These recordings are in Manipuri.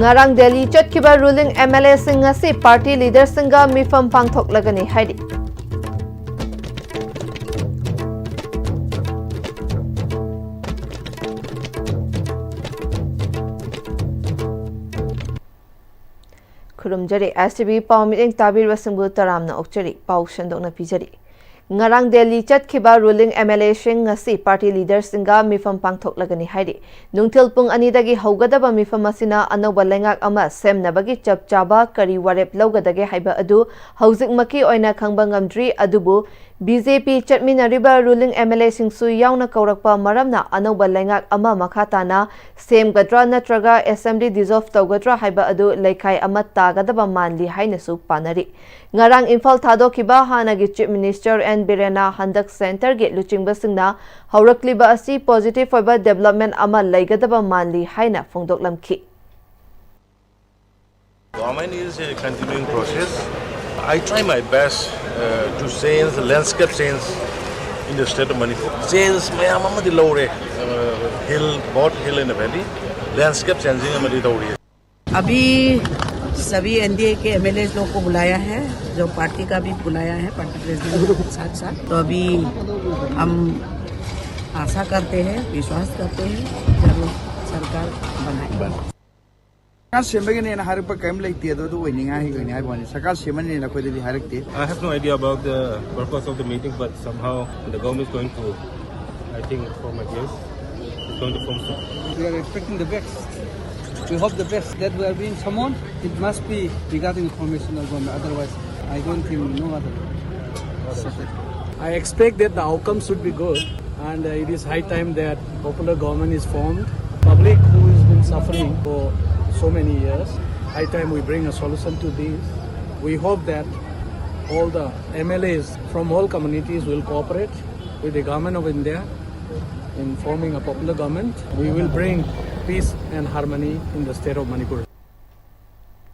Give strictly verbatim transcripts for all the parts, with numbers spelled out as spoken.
ꯉꯔꯥꯡ ꯗꯦꯜꯂꯤ ꯆꯠꯈꯤꯕ ꯔꯨꯂꯤꯡ ꯑꯦꯝ ꯑꯦꯜ ꯑꯦꯁꯤꯡ ꯉꯁꯤ ꯄꯥꯔꯇꯤ ꯂꯤꯗꯔꯁꯤꯡꯒ ꯃꯤꯐꯝ ꯄꯥꯡꯊꯣꯛꯂꯒꯅꯤ ꯍꯥꯏꯔꯤ꯫ ꯈꯨꯔꯨꯝꯖꯔꯤ꯫ ꯑꯦꯁ ꯇꯤ ꯚꯤ ꯄꯥꯎ ꯃꯤꯠꯌꯦꯡ ꯇꯥꯕꯤꯔꯤꯕꯁꯤꯡꯕꯨ ꯇꯔꯥꯝꯅ ꯑꯣꯛꯆꯔꯤ꯫ ꯄꯥꯎ ꯁꯟꯗꯣꯛꯅ ꯄꯤꯖꯔꯤ꯫ ꯉꯔꯥꯡ ꯗꯦꯜꯂꯤ ꯆꯠꯈꯤꯕ ꯔꯨꯂꯤꯡ ꯑꯦꯝ ꯑꯦꯜ ꯑꯦꯁꯤꯡ ꯉꯁꯤ ꯄꯥꯔꯇꯤ ꯂꯤꯗꯔꯁꯤꯡꯒ ꯃꯤꯐꯝ ꯄꯥꯡꯊꯣꯛꯂꯒꯅꯤ ꯍꯥꯏꯔꯤ꯫ ꯅꯨꯡꯊꯤꯜ ꯄꯨꯡ ꯑꯅꯤꯗꯒꯤ ꯍꯧꯒꯗꯕ ꯃꯤꯐꯝ ꯑꯁꯤꯅ ꯑꯅꯧꯕ ꯂꯩꯉꯥꯛ ꯑꯃ ꯁꯦꯝꯅꯕꯒꯤ ꯆꯞ ꯆꯥꯕ ꯀꯔꯤ ꯋꯥꯔꯦꯞ ꯂꯧꯒꯗꯒꯦ ꯍꯥꯏꯕ ꯑꯗꯨ ꯍꯧꯖꯤꯛꯃꯛꯀꯤ ꯑꯣꯏꯅ ꯈꯪꯕ ꯉꯝꯗ꯭ꯔꯤ, ꯑꯗꯨꯕꯨ ꯕꯤ ꯖꯦ ꯄꯤ ꯆꯠꯃꯤꯟꯅꯔꯤꯕ ꯔꯨꯂꯤꯡ ꯑꯦꯝ ꯑꯦꯜ ꯑꯦꯁꯤꯡꯁꯨ ꯌꯥꯎꯅ ꯀꯧꯔꯛꯄ ꯃꯔꯝꯅ ꯑꯅꯧꯕ ꯂꯩꯉꯥꯛ ꯑꯃ ꯃꯈꯥ ꯇꯥꯅ ꯁꯦꯝꯒꯗ꯭ꯔꯥ ꯅꯠꯇ꯭ꯔꯒ ꯑꯦꯁꯦꯝꯕ꯭ꯂꯤ ꯗꯤꯖꯣꯜꯚ ꯇꯧꯒꯗ꯭ꯔꯥ ꯍꯥꯏꯕ ꯑꯗꯨ ꯂꯩꯈꯥꯏ ꯑꯃ ꯇꯥꯒꯗꯕ ꯃꯥꯜꯂꯤ ꯍꯥꯏꯅꯁꯨ ꯄꯥꯅꯔꯤ꯫ ꯉꯔꯥꯡ ꯏꯝꯐꯥꯜ ꯊꯥꯗꯣꯛꯈꯤꯕ ꯍꯥꯟꯅꯒꯤ ꯆꯤꯐ ꯃꯤꯅꯤꯁꯇꯔ ꯑꯦꯟ ꯕꯤꯔꯦꯟꯅ ꯍꯟꯗꯛ ꯁꯦꯟꯇꯔꯒꯤ ꯂꯨꯆꯤꯡꯕꯁꯤꯡꯅ ꯍꯧꯔꯛꯂꯤꯕ ꯑꯁꯤ ꯄꯣꯖꯤꯇꯤꯚ ꯑꯣꯏꯕ ꯗꯦꯕꯂꯞꯃꯦꯟ ꯑꯃ ꯂꯩꯒꯗꯕ ꯃꯥꯜꯂꯤ ꯍꯥꯏꯅ ꯐꯣꯡꯗꯣꯛꯂꯝꯈꯤ꯫ Government is a continuing process. I try my best uh, to change the landscape change in the state of Manipur. Change ꯃꯌꯥꯝ ꯑꯃꯗꯤ ꯂꯧꯔꯦ꯫ Uh, hill, both hill and valley, landscape changing ꯑꯃꯗꯤ ꯇꯧꯔꯤ꯫ अभी सभी एन डी ए के एम एल ए लोग को बुलाया है, जो पार्टी का भी बुलाया है, पार्टी प्रेसिडेंट के साथ साथ। तो अभी हम आशा करते हैं, विश्वास करते हैं, जरूर सरकार बनाएंगे। ꯁꯔꯀꯥꯔ ꯁꯦꯝꯕꯒꯤꯅꯦꯅ ꯍꯥꯏꯔꯛꯄ ꯀꯔꯤꯝ ꯂꯩꯇꯦ꯫ ꯑꯗꯣ ꯑꯗꯨ ꯑꯣꯏꯅꯤꯡꯉꯥꯏ ꯑꯣꯏꯅꯤ ꯍꯥꯏꯕ ꯋꯥꯅꯤ꯫ ꯁꯔꯀꯥꯔ ꯁꯦꯝꯃꯅꯤꯅ ꯑꯩꯈꯣꯏꯗꯗꯤ ꯍꯥꯏꯔꯛꯇꯦ꯫ I have no idea about the purpose of the meeting, but somehow the government is going to, I think, for my guess, it's going to form soon. We are expecting the best. We hope the best. That we are being summoned, it must be regarding the formation of government. Otherwise, I don't think no other. I expect that the outcome should be good, and uh, it is high time that popular government is formed. Public who has been suffering for so many years, high time we bring a solution to this. We hope that all the M L As from all communities will cooperate with the government of India in forming a popular government. We will bring peace and harmony in the state of Manipur.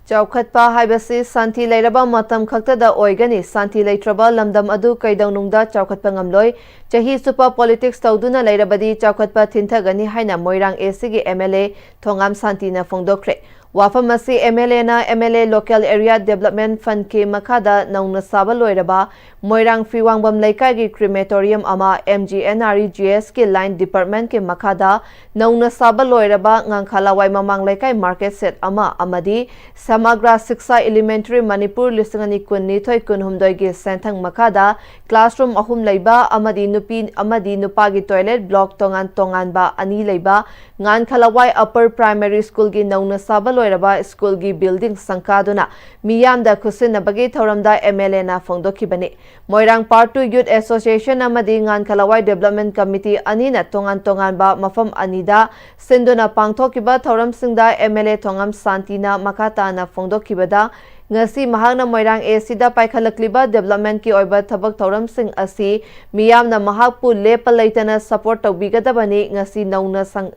ꯆꯥꯎꯈꯠꯄ ꯍꯥꯏꯕꯁꯤ ꯁꯥꯟꯇꯤ ꯂꯩꯔꯕ ꯃꯇꯝ ꯈꯛꯇꯗ ꯑꯣꯏꯒꯅꯤ꯫ ꯁꯥꯟꯇꯤ ꯂꯩꯇ꯭ꯔꯕ ꯂꯝꯗꯝ ꯑꯗꯨ ꯀꯩꯗꯧꯅꯨꯡꯗ ꯆꯥꯎꯈꯠꯄ ꯉꯝꯂꯣꯏ꯫ ꯆꯍꯤ ꯆꯨꯞꯄ ꯄꯣꯂꯤꯇꯤꯛꯁ ꯇꯧꯗꯨꯅ ꯂꯩꯔꯕꯗꯤ ꯆꯥꯎꯈꯠꯄ ꯊꯤꯟꯊꯒꯅꯤ ꯍꯥꯏꯅ ꯃꯣꯏꯔꯥꯡ ꯑꯦ ꯁꯤꯒꯤ ꯑꯦꯝ ꯑꯦꯜ ꯑꯦ ꯊꯣꯉꯥꯝ ꯁꯥꯟꯇꯤꯅ ꯐꯣꯡꯗꯣꯛꯈ꯭ꯔꯦ꯫ ꯋꯥꯐꯝ ꯑꯁꯤ MLAꯅ MLA Local Area Development Fundꯀꯤ ꯃꯈꯥꯗ ꯅꯧꯅ ꯁꯥꯕ ꯂꯣꯏꯔꯕ ꯃꯣꯏꯔꯥꯡ ꯐꯤꯋꯥꯡꯕꯝ ꯂꯩꯀꯥꯏꯒꯤ crematorium ꯑꯃ MGNREGSꯀꯤ Line Departmentꯀꯤ ꯃꯈꯥꯗ ꯅꯧꯅ ꯁꯥꯕ ꯂꯣꯏꯔꯕ ꯉꯥꯡꯈꯥꯂꯋꯥꯏ ꯃꯃꯥꯡ ꯂꯩꯀꯥꯏ market shed ꯑꯃ ꯑꯃꯗꯤ Samagra Shiksha Elementary Manipur ꯂꯤꯁꯤꯡ ꯑꯅꯤ ꯀꯨꯟꯅꯤꯊꯣꯏ ꯀꯨꯟꯍꯨꯝꯗꯣꯏꯒꯤ ꯁꯦꯟꯊꯪ ꯃꯈꯥꯗ classroom ꯑꯍꯨꯝ ꯂꯩꯕ ꯑꯃꯗꯤ ꯅꯨꯄꯤ ꯑꯃꯗꯤ ꯅꯨꯄꯥꯒꯤ toilet block ꯇꯣꯉꯥꯟ ꯇꯣꯉꯥꯟꯕ ꯑꯅꯤ ꯂꯩꯕ ꯉꯥꯟꯈꯥꯂꯋꯥꯏ Upper Primary Schoolꯒꯤ ꯅꯧꯅ ꯁꯥꯕ ꯂꯣꯏꯔꯕ schoolꯒꯤ building ꯁꯪꯀꯥꯗꯨꯅ ꯃꯤꯌꯥꯝꯗ ꯈꯨꯠꯁꯤꯟꯅꯕꯒꯤ ꯊꯧꯔꯝꯗ MLAꯅ ꯐꯣꯡꯗꯣꯛꯈꯤꯕꯅꯤ꯫ ꯃꯣꯏꯔꯥꯡ Part Two Youth Association ꯑꯃꯗꯤ ꯉꯥꯟꯈꯥꯂꯋꯥꯏ Development Committee ꯑꯅꯤꯅ ꯇꯣꯉꯥꯟ ꯇꯣꯉꯥꯟꯕ ꯃꯐꯝ ꯑꯅꯤꯗ ꯁꯤꯟꯗꯨꯅ ꯄꯥꯡꯊꯣꯛꯈꯤꯕ ꯊꯧꯔꯝꯁꯤꯡꯗ MLA ꯊꯣꯉꯝ ꯁꯥꯟꯇꯤꯅ ꯃꯈꯥ ꯇꯥꯅ ꯐꯣꯡꯗꯣꯛꯈꯤꯕꯗ, ꯉꯁꯤ ꯃꯍꯥꯛꯅ ꯃꯣꯏꯔꯥꯡ ACꯗ ꯄꯥꯏꯈꯠꯂꯛꯂꯤꯕ developmentꯀꯤ ꯑꯣꯏꯕ ꯊꯕꯛ ꯊꯧꯔꯝꯁꯤꯡ ꯑꯁꯤ ꯃꯤꯌꯥꯝꯅ ꯃꯍꯥꯛꯄꯨ ꯂꯦꯞꯄ ꯂꯩꯇꯅ support ꯇꯧꯕꯤꯒꯗꯕꯅꯤ꯫ ꯉꯁꯤ ꯅꯧꯅ ꯁꯪ-,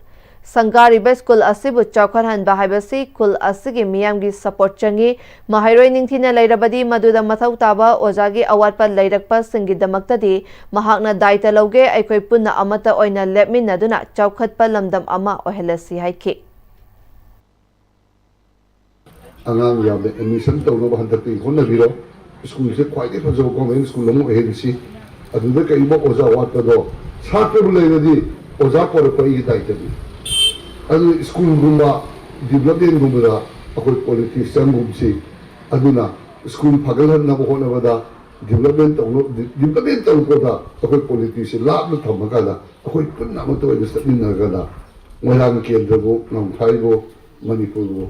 ꯁꯪꯒꯥꯔꯤꯕ school ꯑꯁꯤꯕꯨ ꯆꯥꯎꯈꯠꯍꯟꯕ ꯍꯥꯏꯕꯁꯤ ꯈꯨꯜ ꯑꯁꯤꯒꯤ ꯃꯤꯌꯥꯝꯒꯤ support ꯆꯪꯏ꯫ ꯃꯍꯩꯔꯣꯏ ꯅꯤꯡꯊꯤꯅ ꯂꯩꯔꯕꯗꯤ ꯃꯗꯨꯗ ꯃꯊꯧ ꯇꯥꯕ ꯑꯣꯖꯥꯒꯤ ꯑꯋꯥꯠꯄ ꯂꯩꯔꯛꯄꯁꯤꯡꯒꯤꯗꯃꯛꯇꯗꯤ ꯃꯍꯥꯛꯅ ꯗꯥꯏꯇ ꯂꯧꯒꯦ꯫ ꯑꯩꯈꯣꯏ ꯄꯨꯟꯅ ꯑꯃꯠꯇ ꯑꯣꯏꯅ ꯂꯦꯞꯃꯤꯟꯅꯗꯨꯅ ꯆꯥꯎꯈꯠꯄ ꯂꯝꯗꯝ ꯑꯃ ꯑꯣꯏꯍꯜꯂꯁꯤ ꯍꯥꯏꯈꯤ꯫ ꯑꯉꯥꯡ ꯌꯥꯝꯅ admission ꯇꯧꯅꯕ ꯍꯟꯗꯛꯇꯒꯤ ꯍꯣꯠꯅꯕꯤꯔꯣ꯫ ꯁ꯭ꯀꯨꯜꯁꯦ ꯈ꯭ꯋꯥꯏꯗꯒꯤ ꯐꯖꯕ government school ꯑꯃ ꯑꯣꯏꯍꯟꯁꯤ꯫ ꯑꯗꯨꯗ ꯀꯔꯤꯒꯨꯝꯕ ꯑꯣꯖꯥ ꯋꯥꯠꯄꯗꯣ ꯁꯥꯇ꯭ꯔꯕꯨ ꯂꯩꯔꯗꯤ ꯑꯣꯖꯥ ꯄꯣꯔꯛꯄ ꯑꯩꯒꯤ ꯗꯥꯏꯇꯅꯤ꯫ ꯑꯗꯨꯅ ꯁ꯭ꯀꯨꯜꯒꯨꯝꯕ developmentꯒꯨꯝꯕꯗ ꯑꯩꯈꯣꯏ politics ꯆꯪꯒꯨꯝꯁꯤ꯫ ꯑꯗꯨꯅ ꯁ꯭ꯀꯨꯜ ꯐꯒꯠꯍꯟꯅꯕ ꯍꯣꯠꯅꯕꯗ development ꯇꯧꯅ-, development ꯇꯧꯔꯛꯄꯗ ꯑꯩꯈꯣꯏ politicsꯁꯦ ꯂꯥꯞꯅ ꯊꯝꯃꯀꯥꯟꯗ ꯑꯩꯈꯣꯏ ꯄꯨꯟꯅ ꯑꯃꯠꯇ ꯑꯣꯏꯅ ꯆꯠꯃꯤꯟꯅꯔꯒꯅ ꯃꯣꯏꯔꯥꯡ ꯀꯦꯟꯗ꯭ꯔꯕꯨ, ꯂꯝꯈꯥꯏꯕꯨ, ꯃꯅꯤꯄꯨꯔꯕꯨ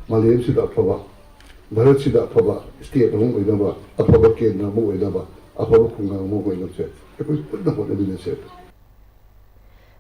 ꯃꯥꯂꯦꯝꯁꯤꯗ ꯑꯐꯕ, ꯚꯥꯔꯠꯁꯤꯗ ꯑꯐꯕ state ꯑꯃ ꯑꯣꯏꯅꯕ, ꯑꯐꯕ ꯀꯦꯟꯗ꯭ꯔ ꯑꯃ ꯑꯣꯏꯅꯕ, ꯑꯐꯕ ꯈꯨꯡꯒꯪ ꯑꯃ ꯑꯣꯏꯅꯕꯁꯦ ꯑꯩꯈꯣꯏ ꯄꯨꯟꯅ ꯍꯣꯠꯅꯃꯤꯟꯅꯁꯦ꯫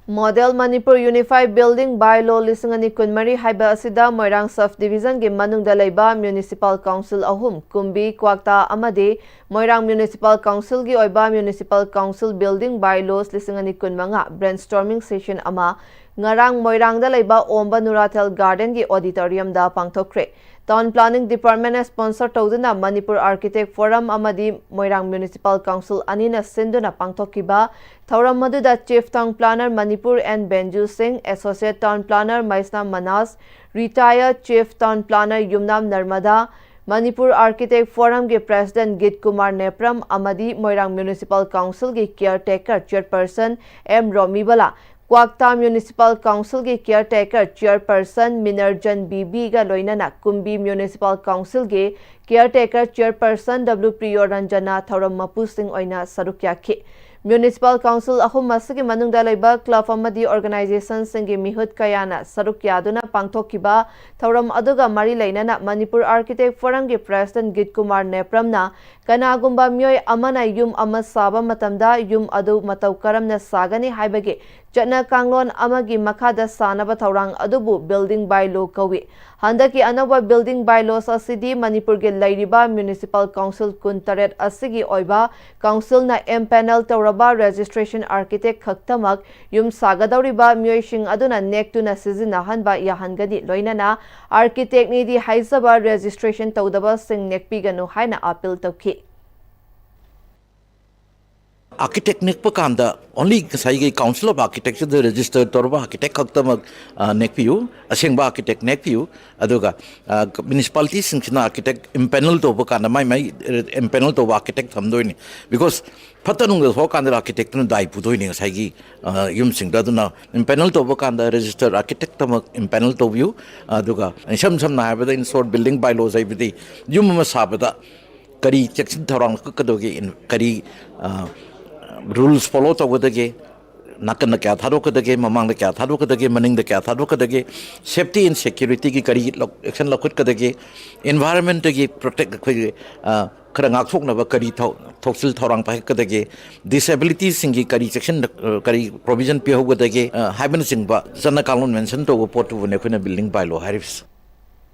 Model Manipur Unified Building Bylaw ꯂꯤꯁꯤꯡ ꯑꯅꯤ ꯀꯨꯟꯃꯔꯤ ꯍꯥꯏꯕ ꯑꯁꯤꯗ ꯃꯣꯏꯔꯥꯡ Sub Divisionꯒꯤ ꯃꯅꯨꯡꯗ ꯂꯩꯕ Municipal Council ꯑꯍꯨꯝ, ꯀꯨꯝꯕꯤ, ꯀ꯭ꯋꯥꯛꯇꯥ ꯑꯃꯗꯤ ꯃꯣꯏꯔꯥꯡ Municipal Councilꯒꯤ ꯑꯣꯏꯕ Municipal Council Building Bylaws ꯂꯤꯁꯤꯡ ꯑꯅꯤ ꯀꯨꯟꯃꯉꯥ brainstorming session ꯑꯃ ꯉꯔꯥꯡ ꯃꯣꯏꯔꯥꯡꯗ ꯂꯩꯕ ꯑꯣꯝꯕ ꯅꯨꯔꯥꯊꯦꯜ Gardenꯒꯤ auditoriumꯗ ꯄꯥꯡꯊꯣꯛꯈ꯭ꯔꯦ꯫ Town Planning Department ꯅ sponsor ꯇꯧꯗꯨꯅ Manipur Architect Forum ꯑꯃꯗꯤ ꯃꯣꯏꯔꯥꯡ Municipal Council ꯑꯅꯤꯅ ꯁꯤꯟꯗꯨꯅ ꯄꯥꯡꯊꯣꯛꯈꯤꯕ ꯊꯧꯔꯝ ꯑꯗꯨꯗ Chief Town Planner Manipur N ꯕꯦꯟꯖꯨ ꯁꯤꯡ, Associate Town Planner ꯃꯩꯁꯅꯥꯝ ꯃꯅꯥꯁ, Retired Chief Town Planner ꯌꯨꯝꯅꯥꯝ ꯅꯔꯃꯗꯥ, Manipur Architect Forum ꯒꯤ President ꯒꯤꯠ ꯀꯨꯃꯥꯔ ꯅꯦꯄ꯭ꯔꯝ ꯑꯃꯗꯤ ꯃꯣꯏꯔꯥꯡ Municipal Council ꯒꯤ Caretaker Chairperson ꯑꯦꯝ ꯔꯣꯃꯤꯕꯂꯥ, ꯀ꯭ꯋꯥꯛꯇꯥ Municipal Council ꯒꯤ Caretaker Chairperson ꯃꯤꯅꯔꯖꯟ ꯕꯤ ꯕꯤ ꯒ ꯂꯣꯏꯅꯅ ꯀꯨꯝꯕꯤ Municipal Council ꯒꯤ Caretaker Chairperson ꯗꯕ꯭ꯂꯤꯎ ꯄ꯭ꯔꯤꯌꯣ ꯔꯟꯖꯅꯥ ꯊꯧꯔꯝ ꯃꯄꯨꯁꯤꯡ ꯑꯣꯏꯅ ꯁꯔꯨꯛ ꯌꯥꯈꯤ꯫ Municipal Council ꯑꯍꯨꯝ ꯑꯁꯤꯒꯤ ꯃꯅꯨꯡꯗ ꯂꯩꯕ club ꯑꯃꯗꯤ organization ꯁꯤꯡꯒꯤ ꯃꯤꯍꯨꯠ ꯀꯌꯥꯅ ꯁꯔꯨꯛ ꯌꯥꯗꯨꯅ ꯄꯥꯡꯊꯣꯛꯈꯤꯕ ꯊꯧꯔꯝ ꯑꯗꯨꯒ ꯃꯔꯤ ꯂꯩꯅꯅ Manipur Architect Forum ꯒꯤ President ꯒꯤꯠ ꯀꯨꯃꯥꯔ ꯅꯦꯄ꯭ꯔꯝꯅ ꯀꯅꯥꯒꯨꯝꯕ ꯃꯤꯑꯣꯏ ꯑꯃꯅ ꯌꯨꯝ ꯑꯃ ꯁꯥꯕ ꯃꯇꯝꯗ ꯌꯨꯝ ꯑꯗꯨ ꯃꯇꯧ ꯀꯔꯝꯅ ꯁꯥꯒꯅꯤ ꯍꯥꯏꯕꯒꯤ ꯆꯠꯅ ꯀꯥꯡꯂꯣꯟ ꯑꯃꯒꯤ ꯃꯈꯥꯗ ꯁꯥꯅꯕ ꯊꯧꯔꯥꯡ ꯑꯗꯨꯕꯨ Building Bylaw ꯀꯧꯏ꯫ ꯍꯟꯗꯛꯀꯤ ꯑꯅꯧꯕ Building Bylaws ꯑꯁꯤꯗꯤ ꯃꯅꯤꯄꯨꯔꯒꯤ ꯂꯩꯔꯤꯕ Municipal Council ꯀꯨꯟꯇꯔꯦꯠ ꯑꯁꯤꯒꯤ ꯑꯣꯏꯕ Council ꯅ empanel ꯇꯧꯔꯕ registration architect ꯈꯛꯇꯃꯛ ꯌꯨꯝ ꯁꯥꯒꯗꯧꯔꯤꯕ ꯃꯤꯑꯣꯏꯁꯤꯡ ꯑꯗꯨꯅ ꯅꯦꯛꯇꯨꯅ ꯁꯤꯖꯤꯟꯅꯍꯟꯕ ꯌꯥꯍꯟꯒꯅꯤ꯫ ꯂꯣꯏꯅꯅ Architect ꯅꯤꯗꯤ ꯍꯥꯏꯖꯕ registration ꯇꯧꯗꯕꯁꯤꯡ ꯅꯦꯛꯄꯤꯒꯅꯨ ꯍꯥꯏꯅ appeal ꯇꯧꯈꯤ꯫ Architect ꯅꯦꯛꯄ ꯀꯥꯟꯗ only ꯉꯁꯥꯏꯒꯤ Council of Architecture the register ꯇꯧꯔꯕ architect ꯈꯛꯇꯃꯛ, ꯑ, ꯅꯦꯛꯄꯤꯌꯨ, ꯑꯁꯦꯡꯕ architect ꯅꯦꯛꯄꯤꯌꯨ꯫ ꯑꯗꯨꯒ, ꯑ, municipality ꯁꯤꯡꯁꯤꯅ architect empanel ꯇꯧꯕ ꯀꯥꯟꯗ ꯃꯥꯏ ꯃꯥꯏ empanel ꯇꯧꯕ architect ꯊꯝꯗꯣꯏꯅꯤ꯫ Because ꯐꯠꯇ ꯅꯨꯡꯗ ꯊꯣꯛꯑꯀꯥꯟꯗ architect ꯇꯨꯅ ꯗꯥꯏ ꯄꯨꯗꯣꯏꯅꯤ ꯉꯁꯥꯏꯒꯤ, ꯑ, ꯌꯨꯝꯁꯤꯡꯗ꯫ ꯑꯗꯨꯅ empanel ꯇꯧꯕ ꯀꯥꯟꯗ register architect ꯇꯃꯛ empanel ꯇꯧꯕꯤꯌꯨ꯫ ꯑꯗꯨꯒ ꯏꯁꯝ ꯁꯝꯅ ꯍꯥꯏꯔꯕꯗ in short Building Bylaws ꯍꯥꯏꯕꯗꯤ ꯌꯨꯝ ꯑꯃ ꯁꯥꯕꯗ ꯀꯔꯤ ꯆꯦꯛꯁꯤꯟ ꯊꯧꯔꯥꯡ ꯂꯧꯈꯠꯀꯗꯒꯦ, in-, ꯀꯔꯤ, ꯑ, rules follow ꯇꯧꯒꯗꯒꯦ, ꯅꯥꯀꯟꯗ ꯀꯌꯥ ꯊꯥꯗꯣꯛꯀꯗꯒꯦ, ꯃꯃꯥꯡꯗ ꯀꯌꯥ ꯊꯥꯗꯣꯛꯀꯗꯒꯦ, ꯃꯅꯤꯡꯗ ꯀꯌꯥ ꯊꯥꯗꯣꯛꯀꯗꯒꯦ, safety and security ꯒꯤ ꯀꯔꯤ ꯂꯧ-, action ꯂꯧꯈꯠꯀꯗꯒꯦ, environment ꯇꯒꯤ protect ꯑꯩꯈꯣꯏꯒꯤ, ꯑ, ꯈꯔ ꯉꯥꯛꯊꯣꯛꯅꯕ ꯀꯔꯤ ꯊꯧ-, ꯊꯧꯁꯤꯜ ꯊꯧꯔꯥꯡ ꯄꯥꯏꯈꯠꯀꯗꯒꯦ, disability ꯁꯤꯡꯒꯤ ꯀꯔꯤ ꯆꯦꯛꯁꯤꯟ, ꯑ, ꯀꯔꯤ provision ꯄꯤꯍꯧꯒꯗꯒꯦ, ꯑ, ꯍꯥꯏꯕꯅꯆꯤꯡꯕ ꯆꯠꯅ ꯀꯥꯡꯂꯣꯟ mention ꯇꯧꯕ ꯄꯣꯠꯇꯨꯕꯨꯅꯦ ꯑꯩꯈꯣꯏꯅ Building Bylaw ꯍꯥꯏꯔꯤꯕꯁꯦ꯫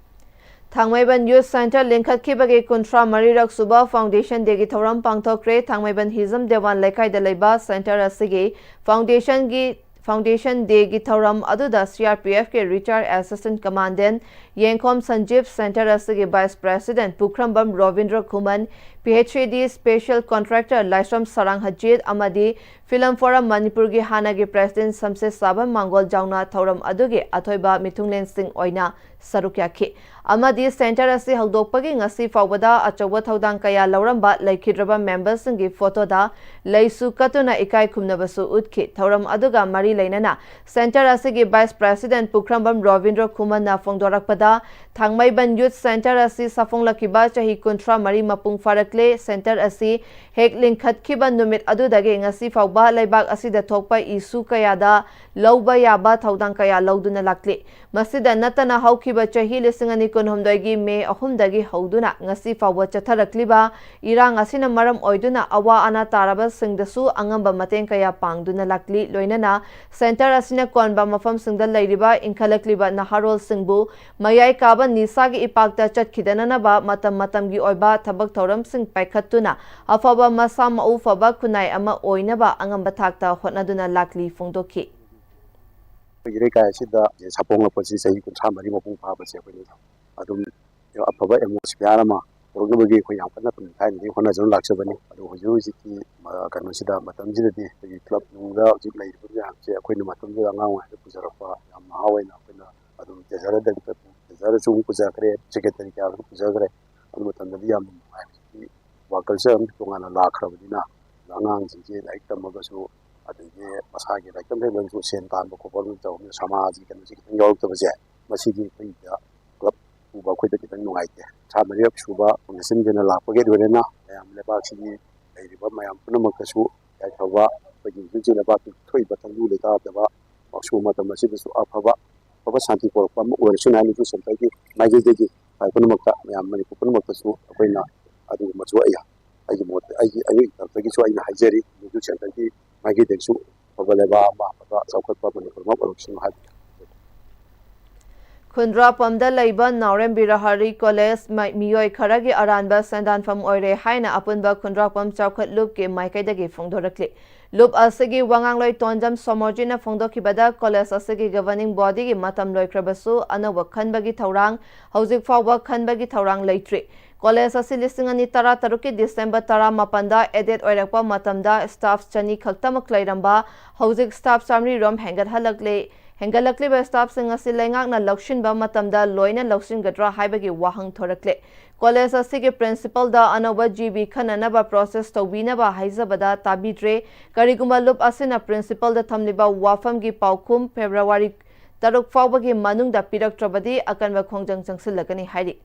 ꯊꯥꯡꯃꯩꯕꯟ Youth Centre ꯂꯤꯡꯈꯠꯈꯤꯕꯒꯤ ꯀꯨꯟꯊ꯭ꯔꯥ ꯃꯔꯤꯔꯛ ꯁꯨꯕ foundation day ꯒꯤ ꯊꯧꯔꯝ ꯄꯥꯡꯊꯣꯛꯈ꯭ꯔꯦ꯫ ꯊꯥꯡꯃꯩꯕꯟ ꯍꯤꯖꯝ ꯗꯦꯋꯥꯟ ꯂꯩꯀꯥꯏꯗ ꯂꯩꯕ centre ꯑꯁꯤꯒꯤ foundation ꯒꯤ, foundation day ꯒꯤ ꯊꯧꯔꯝ ꯑꯗꯨꯗ C R P F ꯀꯤ retired assistant commandant ꯌꯦꯡꯈꯣꯝ ꯁꯟꯖꯤꯞ, ꯁꯦꯟꯇꯔ ꯑꯁꯤꯒꯤ ꯚꯥꯏꯁ ꯄ꯭ꯔꯦꯁꯤꯗꯦꯟꯠ ꯄꯨꯈ꯭ꯔꯝꯕꯝ ꯔꯣꯕꯤꯟꯗ꯭ꯔ ꯈꯨꯃꯟ, ꯄꯤ ꯑꯩꯆ ꯏ ꯗꯤ ꯁ꯭ꯄꯦꯁꯤꯌꯦꯜ ꯀꯣꯟꯇ꯭ꯔꯦꯛꯇꯔ ꯂꯥꯏꯁ꯭ꯔꯝ ꯁꯔꯥꯡ ꯍꯖꯤꯠ ꯑꯃꯗꯤ ꯐꯤꯂꯝ ꯐꯣꯔꯝ ꯃꯅꯤꯄꯨꯔꯒꯤ ꯍꯥꯟꯅꯒꯤ ꯄ꯭ꯔꯦꯁꯤꯗꯦꯟꯠ ꯁꯝꯁꯦ ꯁꯥꯕꯝ ꯃꯥꯡꯒꯣꯜ ꯌꯥꯎꯅ ꯊꯧꯔꯝ ꯑꯗꯨꯒꯤ ꯑꯊꯣꯏꯕ ꯃꯤꯊꯨꯡꯂꯦꯟꯁꯤꯡ ꯑꯣꯏꯅ ꯁꯔꯨꯛ ꯌꯥꯈꯤ꯫ ꯑꯃꯗꯤ ꯁꯦꯟꯇꯔ ꯑꯁꯤ ꯍꯧꯗꯣꯛꯄꯒꯤ ꯉꯁꯤ ꯐꯥꯎꯕꯗ ꯑꯆꯧꯕ ꯊꯧꯗꯥꯡ ꯀꯌꯥ ꯂꯧꯔꯝꯕ ꯂꯩꯈꯤꯗ꯭ꯔꯕ ꯃꯦꯝꯕꯔꯁꯤꯡꯒꯤ ꯐꯣꯇꯣꯗ ꯂꯩꯁꯨ ꯀꯠꯇꯨꯅ ꯏꯀꯥꯏ ꯈꯨꯝꯅꯕꯁꯨ ꯎꯠꯈꯤ꯫ ꯊꯧꯔꯝ ꯑꯗꯨꯒ ꯃꯔꯤ ꯂꯩꯅꯅ ꯁꯦꯟꯇꯔ ꯑꯁꯤꯒꯤ ꯚꯥꯏꯁ ꯄ꯭ꯔꯦꯁꯤꯗꯦꯟꯠ ꯄꯨꯈ꯭ꯔꯝꯕꯝ ꯔꯣꯕꯤꯟꯗ꯭ꯔ ꯈꯨꯃꯟꯅ ꯐꯣꯡꯗꯣꯔꯛꯄꯗ, ꯊꯥꯡꯃꯩꯕꯟ ꯌꯨꯠ ꯁꯦꯟꯇꯔ ꯑꯁꯤ ꯁꯥꯐꯣꯡꯂꯛꯈꯤꯕ ꯆꯍꯤ ꯀꯨꯟꯊ꯭ꯔꯥ ꯃꯔꯤ ꯃꯄꯨꯡ ꯐꯥꯔꯛꯂꯦ꯫ ꯁꯦꯟꯇꯔ ꯑꯁꯤ ꯍꯦꯛ ꯂꯤꯡꯈꯠꯈꯤꯕ ꯅꯨꯃꯤꯠ ꯑꯗꯨꯗꯒꯤ ꯉꯁꯤ ꯐꯥꯎꯕ ꯂꯩꯕꯥꯛ ꯑꯁꯤꯗ ꯊꯣꯛꯄ ꯏꯁꯨ ꯀꯌꯥꯗ ꯂꯧꯕ ꯌꯥꯕ ꯊꯧꯗꯥꯡ ꯀꯌꯥ ꯂꯧꯗꯨꯅ ꯂꯥꯛꯂꯤ꯫ ꯃꯁꯤꯗ ꯅꯠꯇꯅ ꯍꯧꯈꯤꯕ ꯆꯍꯤ ꯂꯤꯁꯤꯡ ꯑꯅꯤ ꯀꯨꯟꯍꯨꯝꯗꯣꯏꯒꯤ ꯃꯦ ꯑꯍꯨꯝꯗꯒꯤ ꯍꯧꯗꯨꯅ ꯉꯁꯤ ꯐꯥꯎꯕ ꯆꯠꯊꯔꯛꯂꯤꯕ ꯏꯔꯥꯡ ꯑꯁꯤꯅ ꯃꯔꯝ ꯑꯣꯏꯗꯨꯅ ꯑꯋꯥ ꯑꯅꯥ ꯇꯥꯔꯕꯁꯤꯡꯗꯁꯨ ꯑꯉꯝꯕ ꯃꯇꯦꯡ ꯀꯌꯥ ꯄꯥꯡꯗꯨꯅ ꯂꯥꯛꯂꯤ꯫ ꯂꯣꯏꯅꯅ ꯁꯦꯟꯇꯔ ꯑꯁꯤꯅ ꯀꯣꯟꯕ ꯃꯐꯝꯁꯤꯡꯗ ꯂꯩꯔꯤꯕ ꯏꯟꯈꯠꯂꯛꯂꯤꯕ ꯅꯍꯥꯔꯣꯜꯁꯤꯡꯕꯨ ꯃꯌꯥꯏ ꯀꯥꯕ ꯅꯤꯁꯥꯒꯤ ꯏꯄꯥꯛꯇ ꯆꯠꯈꯤꯗꯅꯅꯕ ꯃꯇꯝ ꯃꯇꯝꯒꯤ ꯑꯣꯏꯕ ꯊꯕꯛ ꯊꯧꯔꯝꯁꯤꯡ ꯄꯥꯏꯈꯠꯇꯨꯅ ꯑꯐꯕ ꯃꯁꯥ ꯃꯎ ꯐꯕ ꯈꯨꯟꯅꯥꯏ ꯑꯃ ꯑꯣꯏꯅꯕ ꯑꯉꯝꯕ ꯊꯥꯛꯇ ꯍꯣꯠꯅꯗꯨꯅ ꯂꯥꯛꯂꯤ ꯐꯣꯡꯗꯣꯛꯈꯤ꯫ ꯑꯩꯈꯣꯏꯒꯤ ꯂꯩꯀꯥꯏ ꯑꯁꯤꯗ ꯁꯥꯐꯣꯡꯂꯛꯄꯁꯤ ꯆꯍꯤ ꯀꯨꯟꯊ꯭ꯔꯥ ꯃꯔꯤ ꯃꯄꯨꯡ ꯐꯥꯕꯁꯦ ꯑꯩꯈꯣꯏꯅ ꯑꯗꯨꯝ ꯑꯐꯕ ꯑꯦꯠꯃꯣꯁꯐꯤꯌꯥꯔ ꯑꯃ ꯄꯨꯔꯛꯅꯕꯒꯤ ꯑꯩꯈꯣꯏ ꯌꯥꯝ ꯀꯟꯅ ꯊꯥꯏꯅꯗꯒꯤ ꯍꯣꯠꯅꯖꯅ ꯂꯥꯛꯆꯕꯅꯤ꯫ ꯑꯗꯣ ꯍꯧꯖꯤꯛ ꯍꯧꯖꯤꯛꯀꯤ ꯀꯩꯅꯣꯁꯤꯗ, ꯃꯇꯝꯁꯤꯗꯗꯤ ꯑꯩꯈꯣꯏꯒꯤ ꯀ꯭ꯂꯕ ꯅꯨꯡꯗ ꯍꯧꯖꯤꯛ ꯂꯩꯔꯤꯕ ꯃꯌꯥꯝꯁꯦ ꯑꯩꯈꯣꯏꯅ ꯃꯇꯝꯗꯨꯗ ꯑꯉꯥꯡ ꯑꯣꯏꯔꯤꯉꯩꯗ ꯄꯨꯖꯔꯛꯄ ꯌꯥꯝ ꯅꯍꯥ ꯑꯣꯏꯅ ꯑꯩꯈꯣꯏꯅ ꯑꯗꯨꯝ ꯇ꯭ꯔꯦꯖꯔꯗꯒꯤ, ꯇ꯭ꯔꯦꯖꯔꯁꯨ ꯑꯃꯨꯛ ꯄꯨꯖꯈ꯭ꯔꯦ, ꯁꯦꯀ꯭ꯔꯦꯇꯔꯤ ꯀꯌꯥꯁꯨ ꯄꯨꯖꯈ꯭ꯔꯦ꯫ ꯑꯗꯨ ꯃꯇꯝꯗꯗꯤ ꯌꯥꯝꯅ ꯅꯨꯡꯉꯥꯏ꯫ ꯍꯧꯖꯤꯛꯇꯤ ꯋꯥꯔꯜ ꯀꯜꯆꯔ ꯑꯃ ꯇꯣꯉꯥꯟꯅ ꯂꯥꯛꯈ꯭ꯔꯕꯅꯤꯅ ꯑꯉꯥꯡꯁꯤꯡꯁꯦ ꯂꯥꯏꯔꯤꯛ ꯇꯝꯃꯒꯁꯨ, ꯑꯗꯒꯤ ꯃꯁꯥꯒꯤ ꯂꯥꯏꯔꯤꯛ ꯇꯝꯕ ꯍꯩꯕꯁꯨ ꯁꯦꯟ ꯇꯥꯟꯕ ꯈꯣꯠꯄ ꯑꯃ ꯇꯧꯕꯅꯤꯅ ꯁꯃꯥꯖꯒꯤ ꯀꯩꯅꯣꯁꯤ ꯈꯤꯇꯪ ꯌꯥꯎꯔꯛꯇꯕꯁꯦ, ꯃꯁꯤꯒꯤ ꯑꯩꯈꯣꯏꯗ ꯀ꯭ꯂꯕ ꯄꯨꯕ ꯑꯩꯈꯣꯏꯗ ꯈꯤꯇꯪ ꯅꯨꯡꯉꯥꯏꯇꯦ꯫ ꯀꯨꯟꯊ꯭ꯔꯥ ꯃꯔꯤꯔꯛ ꯁꯨꯕ ꯐꯥꯎꯟꯗꯦꯁꯟꯒꯤ ꯑꯣꯏꯅ ꯂꯥꯛꯄꯒꯤ ꯂꯣꯏꯅꯅ ꯃꯌꯥꯝ ꯂꯩꯕꯥꯛꯁꯤꯒꯤ ꯂꯩꯔꯤꯕ ꯃꯌꯥꯝ ꯄꯨꯝꯅꯃꯛꯇꯁꯨ ꯌꯥꯏꯐꯕ, ꯑꯩꯈꯣꯏꯒꯤ ꯍꯧꯖꯤꯛ ꯍꯧꯖꯤꯛ ꯂꯩꯕꯥꯛꯀꯤ ꯊꯣꯛꯏꯕ ꯇꯪꯗꯨ ꯂꯩꯇꯥꯗꯕ ꯃꯁꯤꯒꯨꯝꯕ ꯃꯇꯝ ꯑꯁꯤꯗꯁꯨ ꯑꯐꯕ, ꯑꯐꯕ ꯁꯥꯟꯇꯤ ꯄꯣꯔꯛꯄ ꯑꯃ ꯑꯣꯏꯔꯁꯅꯨ ꯍꯥꯏꯅ ꯌꯨꯠ ꯁꯦꯟꯇꯔꯒꯤ ꯃꯥꯏꯀꯩꯗꯒꯤ ꯈ꯭ꯋꯥꯏ ꯄꯨꯝꯅꯃꯛꯇ, ꯃꯌꯥꯝ ꯃꯅꯤꯄꯨꯔ ꯄꯨꯝꯅꯃꯛꯇꯁꯨ ꯑꯩꯈꯣꯏꯅ ꯑꯗꯨꯒꯨꯝꯕꯁꯨ ꯑꯩ, ꯑꯩꯒꯤ ꯃꯣꯠꯇ, ꯑꯩꯒꯤ, ꯑꯩꯒꯤ ꯇꯔꯐꯇꯒꯤꯁꯨ ꯑꯩꯅ ꯍꯥꯏꯖꯔꯤ, ꯌꯨꯠ ꯁꯦꯟꯇꯔꯒꯤ ꯃꯥꯏꯀꯩꯗꯒꯤꯁꯨ ꯑꯐꯕ ꯂꯩꯕꯥꯛ ꯑꯃ, ꯑꯐꯕ ꯆꯥꯎꯈꯠꯄ ꯃꯅꯤꯄꯨꯔ ꯑꯃ ꯑꯣꯏꯔꯛꯁꯅꯨ ꯍꯥꯏꯕ꯫ ꯈꯨꯟꯗ꯭ꯔꯥꯛꯄꯝꯗ ꯂꯩꯕ ꯅꯥꯎꯔꯦꯝ ꯕꯤꯔꯍꯥꯔꯤ ꯀꯣꯂꯦꯖ ꯃ-, ꯃꯤꯑꯣꯏ ꯈꯔꯒꯤ ꯑꯔꯥꯟꯕ ꯁꯦꯟꯗꯥꯟꯐꯝ ꯑꯣꯏꯔꯦ ꯍꯥꯏꯅ ꯑꯄꯨꯟꯕ ꯈꯨꯟꯗ꯭ꯔꯥꯛꯄꯝ ꯆꯥꯎꯈꯠ ꯂꯨꯞꯀꯤ ꯃꯥꯏꯀꯩꯗꯒꯤ ꯐꯣꯡꯗꯣꯔꯛꯂꯤ꯫ ꯂꯨꯞ ꯑꯁꯤꯒꯤ ꯋꯥꯉꯥꯡꯂꯣꯏ ꯇꯣꯟꯖꯝ ꯁꯣꯃꯣꯔꯖꯤꯠꯅ ꯐꯣꯡꯗꯣꯛꯈꯤꯕꯗ, ꯀꯣꯂꯦꯖ ꯑꯁꯤꯒꯤ governing bodyꯒꯤ ꯃꯇꯝ ꯂꯣꯏꯈ꯭ꯔꯕꯁꯨ ꯑꯅꯧꯕ ꯈꯟꯕꯒꯤ ꯊꯧꯔꯥꯡ ꯍꯧꯖꯤꯛ ꯐꯥꯎꯕ ꯈꯟꯕꯒꯤ ꯊꯧꯔꯥꯡ ꯂꯩꯇ꯭ꯔꯤ꯫ ꯀꯣꯂꯦꯖ ꯑꯁꯤ ꯂꯤꯁꯤꯡ ꯑꯅꯤ ꯇꯔꯥ ꯇꯔꯨꯛꯀꯤ December ꯇꯔꯥꯃꯥꯄꯟꯗ added ꯑꯣꯏꯔꯛꯄ ꯃꯇꯝꯗ staff ꯆꯅꯤ ꯈꯛꯇꯃꯛ ꯂꯩꯔꯝꯕ, ꯍꯧꯖꯤꯛ staff ꯆꯥꯃꯔꯤ ꯔꯣꯝ ꯍꯦꯟꯒꯠꯍꯜꯂꯛꯂꯦ꯫ ꯍꯦꯟꯒꯠꯂꯛꯂꯤꯕ staffꯁꯤꯡ ꯑꯁꯤ ꯂꯩꯉꯥꯛꯅ ꯂꯧꯁꯤꯟꯕ ꯃꯇꯝꯗ ꯂꯣꯏꯅ ꯂꯧꯁꯤꯟꯒꯗ꯭ꯔꯥ ꯍꯥꯏꯕꯒꯤ ꯋꯥꯍꯪ ꯊꯣꯔꯛꯂꯦ꯫ ꯀꯣꯂꯦꯖ ꯑꯁꯤꯒꯤ principalꯗ ꯑꯅꯧꯕ G B ꯈꯟꯅꯅꯕ process ꯇꯧꯕꯤꯅꯕ ꯍꯥꯏꯖꯕꯗ ꯇꯥꯕꯤꯗ꯭ꯔꯦ꯫ ꯀꯔꯤꯒꯨꯝꯕ ꯂꯨꯞ ꯑꯁꯤꯅ principalꯗ ꯊꯝꯂꯤꯕ ꯋꯥꯐꯝꯒꯤ ꯄꯥꯎꯈꯨꯝ February ꯇꯔꯨꯛ ꯐꯥꯎꯕꯒꯤ ꯃꯅꯨꯡꯗ ꯄꯤꯔꯛꯇ꯭ꯔꯕꯗꯤ ꯑꯀꯟꯕ ꯈꯣꯡꯖꯪ ꯆꯪꯁꯤꯜꯂꯒꯅꯤ ꯍꯥꯏꯔꯤ꯫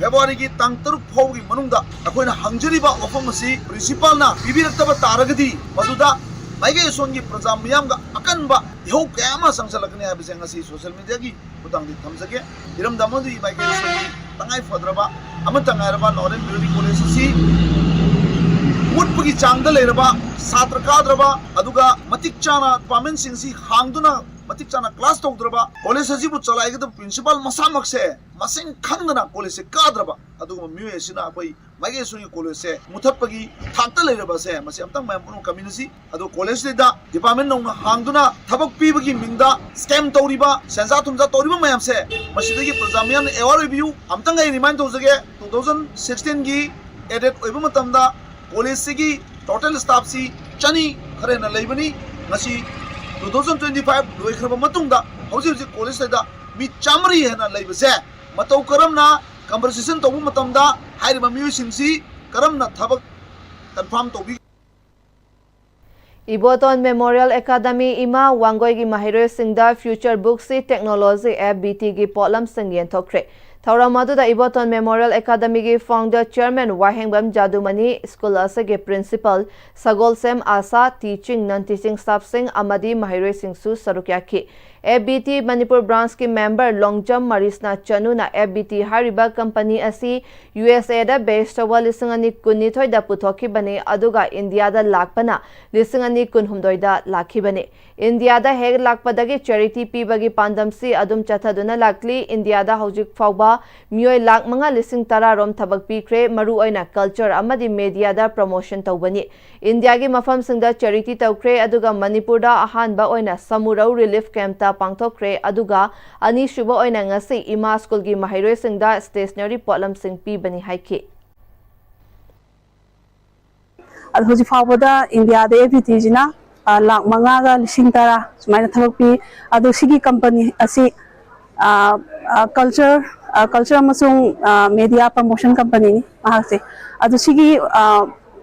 Februaryꯒꯤ ꯇꯥꯡ ꯇꯔꯨꯛ ꯐꯥꯎꯕꯒꯤ ꯃꯅꯨꯡꯗ ꯑꯩꯈꯣꯏꯅ ꯍꯪꯖꯔꯤꯕ ꯋꯥꯐꯝ ꯑꯁꯤ principalꯅ ꯄꯤꯕꯤꯔꯛꯇꯕ ꯇꯥꯔꯒꯗꯤ, ꯃꯗꯨꯗ ꯃꯥꯏꯀꯩ ꯑꯁꯣꯟꯒꯤ ꯄ꯭ꯔꯖꯥ ꯃꯤꯌꯥꯝꯒ ꯑꯀꯟꯕ ꯏꯍꯧ ꯀꯌꯥ ꯑꯃ ꯆꯪꯁꯤꯜꯂꯛꯀꯅꯤ ꯍꯥꯏꯕꯁꯦ ꯉꯁꯤ social mediaꯒꯤ ꯈꯨꯠꯊꯥꯡꯗꯒꯤ ꯊꯝꯖꯒꯦ꯫ ꯏꯔꯝꯗꯝ ꯑꯗꯨꯒꯤ ꯃꯥꯏꯀꯩ ꯑꯁꯣꯟꯒꯤ ꯇꯉꯥꯏ ꯐꯗ꯭ꯔꯕ ꯑꯃꯠꯇ ꯉꯥꯏꯔꯕ ꯅꯥꯎꯔꯦꯝ ꯕꯤꯔꯍꯥꯔꯤ ꯀꯣꯂꯦꯖ ꯑꯁꯤ ꯃꯨꯠꯄꯒꯤ ꯆꯥꯡꯗ ꯂꯩꯔꯕ, ꯁꯥꯇ꯭ꯔ ꯀꯥꯗ꯭ꯔꯕ, ꯑꯗꯨꯒ ꯃꯇꯤꯛ ꯆꯥꯅ departmentꯁꯤꯡ ꯑꯁꯤ ꯍꯥꯡꯗꯨꯅ ꯃꯇꯤꯛ ꯆꯥꯅ class ꯇꯧꯗ꯭ꯔꯕ, ꯀꯣꯂꯦꯖ ꯑꯁꯤꯕꯨ ꯆꯂꯥꯏꯒꯗꯕ principal ꯃꯁꯥꯃꯛꯁꯦ ꯃꯁꯤꯡ ꯈꯪꯗꯅ ꯀꯣꯂꯦꯖꯁꯦ ꯀꯥꯗ꯭ꯔꯕ ꯑꯗꯨꯒꯨꯝꯕ ꯃꯤꯑꯣꯏ ꯑꯁꯤꯅ ꯑꯩꯈꯣꯏ ꯃꯥꯏꯀꯩ ꯑꯁꯣꯟꯒꯤ ꯀꯣꯂꯦꯖꯁꯦ ꯃꯨꯊꯠꯄꯒꯤ ꯊꯥꯛꯇ ꯂꯩꯔꯕꯁꯦ, ꯃꯁꯤ ꯑꯝꯇꯪ ꯃꯌꯥꯝ ꯄꯨꯝꯅꯃꯛ ꯈꯪꯃꯤꯟꯅꯁꯤ꯫ ꯑꯗꯣ ꯀꯣꯂꯦꯖꯁꯤꯗ department ꯅꯧꯅ ꯍꯥꯡꯗꯨꯅ ꯊꯕꯛ ꯄꯤꯕꯒꯤ ꯃꯤꯡꯗ scam ꯇꯧꯔꯤꯕ, ꯁꯦꯟꯖꯥ ꯊꯨꯝꯖꯥ ꯇꯧꯔꯤꯕ ꯃꯌꯥꯝꯁꯦ, ꯃꯁꯤꯗꯒꯤ ꯄ꯭ꯔꯖꯥ ꯃꯤꯌꯥꯝꯅ aware ꯑꯣꯏꯕꯤꯌꯨ꯫ ꯑꯝꯇꯪ ꯑꯩ remind ꯇꯧꯖꯒꯦ, two thousand sixteenꯒꯤ added ꯑꯣꯏꯕ ꯃꯇꯝꯗ ꯀꯣꯂꯦꯖꯁꯤꯒꯤ total staffꯁꯤ ꯆꯅꯤ ꯈꯔ ꯍꯦꯟꯅ ꯂꯩꯕꯅꯤ꯫ ꯉꯁꯤ two thousand twenty five ꯂꯣꯏꯈ꯭ꯔꯕ ꯃꯇꯨꯡꯗ ꯍꯧꯖꯤꯛ ꯍꯧꯖꯤꯛ ꯀꯣꯂꯦꯖꯁꯤꯗ ꯃꯤ ꯆꯥꯃꯔꯤ ꯍꯦꯟꯅ ꯂꯩꯕꯁꯦ, ꯃꯇꯧ ꯀꯔꯝꯅ compensation ꯇꯧꯕ ꯃꯇꯝꯗ ꯍꯥꯏꯔꯤꯕ ꯃꯤꯑꯣꯏꯁꯤꯡꯁꯤ ꯀꯔꯝꯅ ꯊꯕꯛ confirm ꯇꯧꯕꯤ? ꯏꯕꯣꯇꯣꯟ Memorial Academy ꯏꯃꯥ ꯋꯥꯡꯒꯣꯏꯒꯤ ꯃꯍꯩꯔꯣꯏꯁꯤꯡꯗ Future Bookꯁꯤ Technology App B Tꯒꯤ ꯄꯣꯠꯂꯝꯁꯤꯡ ꯌꯦꯟꯊꯣꯛꯈ꯭ꯔꯦ꯫ ꯊꯧꯔꯝ ꯑꯗꯨꯗ ꯏꯕꯣꯇꯣꯟ ꯃꯦꯃꯣꯔꯤꯌꯦꯜ ꯑꯦꯀꯥꯗꯃꯤꯒꯤ ꯐꯥꯎꯟꯗꯔ ꯆꯤꯌꯔꯃꯦꯟ ꯋꯥꯍꯦꯡꯕꯝ ꯖꯥꯗꯨꯃꯅꯤ, ꯁ꯭ꯀꯨꯜ ꯑꯁꯤꯒꯤ principal, Sagolsem Asha, teaching, non teaching ꯁ꯭ꯇꯥꯐꯁꯤꯡ ꯑꯃꯗꯤ ꯃꯍꯩꯔꯣꯏꯁꯤꯡꯁꯨ ꯁꯔꯨꯛ ꯌꯥꯈꯤ꯫ ꯑꯦꯐ ꯕꯤ ꯇꯤ ꯃꯅꯤꯄꯨꯔ ꯕ꯭ꯔꯥꯟꯁꯀꯤ ꯃꯦꯝꯕꯔ ꯂꯣꯡꯖꯝ ꯃꯔꯤꯁꯅꯥ ꯆꯅꯨꯅ ꯑꯦꯐ ꯕꯤ ꯇꯤ ꯍꯥꯏꯔꯤꯕ ꯀꯝꯄꯅꯤ ꯑꯁꯤ ꯌꯨ ꯑꯦꯁ ꯑꯦꯗ ꯕꯦꯁ ꯇꯧꯕ ꯂꯤꯁꯤꯡ ꯑꯅꯤ ꯀꯨꯟꯅꯤꯊꯣꯏꯗ ꯄꯨꯊꯣꯛꯈꯤꯕꯅꯤ, ꯑꯗꯨꯒ ꯏꯟꯗꯤꯌꯥꯗ ꯂꯥꯛꯄꯅ ꯂꯤꯁꯤꯡ ꯑꯅꯤ ꯀꯨꯟꯍꯨꯝꯗꯣꯏꯗ ꯂꯥꯛꯈꯤꯕꯅꯤ꯫ ꯏꯟꯗꯤꯌꯥꯗ ꯍꯦꯛ ꯂꯥꯛꯄꯗꯒꯤ ꯆꯦꯔꯤꯇꯤ ꯄꯤꯕꯒꯤ ꯄꯥꯟꯗꯝꯁꯤ ꯑꯗꯨꯝ ꯆꯠꯊꯗꯨꯅ ꯂꯥꯛꯂꯤ꯫ ꯏꯟꯗꯤꯌꯥꯗ ꯍꯧꯖꯤꯛ ꯐꯥꯎꯕ ꯃꯤꯑꯣꯏ ꯂꯥꯈ ꯃꯉꯥ ꯂꯤꯁꯤꯡ ꯇꯔꯥ ꯔꯣꯝ ꯊꯕꯛ ꯄꯤꯈ꯭ꯔꯦ, ꯃꯔꯨꯑꯣꯏꯅ ꯀꯜꯆꯔ ꯑꯃꯗꯤ ꯃꯦꯗꯤꯌꯥꯗ ꯄ꯭ꯔꯃꯣꯁꯟ ꯇꯧꯕꯅꯤ꯫ ꯏꯟꯗꯤꯌꯥꯒꯤ ꯃꯐꯝꯁꯤꯡꯗ ꯆꯦꯔꯤꯇꯤ ꯇꯧꯈ꯭ꯔꯦ, ꯑꯗꯨꯒ ꯃꯅꯤꯄꯨꯔꯗ ꯑꯍꯥꯟꯕ ꯑꯣꯏꯅ ꯁꯃꯨꯔꯧ ꯔꯤꯂꯤꯐ ꯀꯦꯝꯞꯇ ꯄꯥꯡꯊꯣꯛꯈ꯭ꯔꯦ, ꯑꯗꯨꯒ ꯑꯅꯤꯁꯨꯕ ꯑꯣꯏꯅ ꯉꯁꯤ ꯏꯃꯥ ꯁ꯭ꯀꯨꯜꯒꯤ ꯃꯍꯩꯔꯣꯏꯁꯤꯡꯗ ꯁ꯭ꯇꯦꯁꯅꯔꯤ ꯄꯣꯠꯂꯝꯁꯤꯡ ꯄꯤꯕꯅꯤ ꯍꯥꯏꯈꯤ꯫ ꯑꯗꯣ ꯍꯧꯖꯤꯛ ꯐꯥꯎꯕꯗ ꯏꯟꯗꯤꯌꯥꯗ ꯑꯦꯐ ꯕꯤ ꯇꯤꯁꯤꯅ ꯂꯥꯈ ꯃꯉꯥꯒ ꯂꯤꯁꯤꯡ ꯇꯔꯥ ꯁꯨꯃꯥꯏꯅ ꯊꯕꯛ ꯄꯤ꯫ ꯑꯗꯣ ꯁꯤꯒꯤ ꯀꯝꯄꯅꯤ ꯑꯁꯤ ꯀꯜꯆꯔ ꯀꯜꯆꯔ ꯑꯃꯁꯨꯡ ꯃꯦꯗꯤꯌꯥ ꯄ꯭ꯔꯃꯣꯁꯟ ꯀꯝꯄꯅꯤꯅꯤ ꯃꯍꯥꯛꯁꯦ꯫ ꯑꯗꯣ ꯁꯤꯒꯤ